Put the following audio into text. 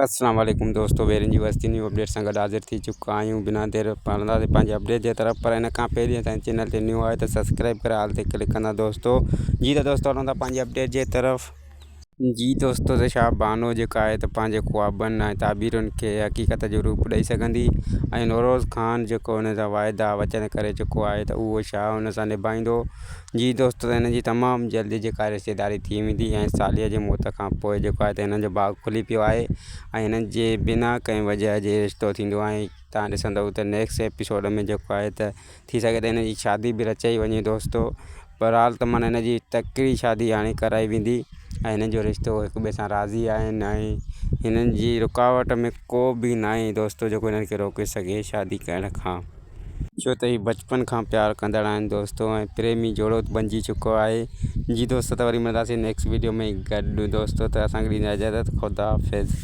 السلام عليڪم دوستو ويرين جي وستي نيو اپڊيٽ سان گڏ حاضر ٿي چڪا آهيون بنا دير پڙهنداسين پنهنجي اپڊيٽ جي طرف پر ان کان پهرين اسان چينل تي نيو آهي ته سبسڪرائب ڪري آل تي ڪلڪ ڪندا دوستو جي ته دوستو هلون ٿا پنهنجي اپڊيٽ جي طرف. جي دوستو ته شاهه بانو جيڪا آهي ته پنهنجي خوابن ۽ تعبيرن کي حقيقت جو روپ ڏئي سگهندي ۽ نوروز خان جيڪو ان سان واعدا وچن ڪري چڪو آهي ته اهو شاهه ان سان نڀائيندو جي دوستو ته هن جي تمام جلد جيڪا رشتيداري ٿي ويندي ۽ ساليء جي موت کان پوء جيڪو آهي ته هنن جو باغ کلي پيو آهي ۽ هنن جي بنا ڪنهن وجهه جي رشتو ٿيندو آهي تان ڏسندو ته نيڪسٽ ايپيسوڊ ۾ جيڪو آهي ته ٿي سگهي ته هن جي شادي به رچائي وڃي دوستو بهرحال ته معنيٰ هن جي تڪڙي شادي هاڻي ڪرائي ويندي ۽ هنن جو رشتو هڪ ٻئي سان راضي آهن ۽ هنن جي رڪاوٽ ۾ ڪو به ناهي دوستو جيڪو هنن کي روڪي سگهي شادي ڪرڻ کان. ڇو ته هي بچپن کان پيار ڪندڙ آهن دوستو ۽ پريمي جوڙو بنجي چڪو آهي جي دوستو ته وري ملنداسين نيڪسٽ ويڊيو ۾ گڏ دوستو ته اسان کي ڏيندا اجازت خدا حافظ.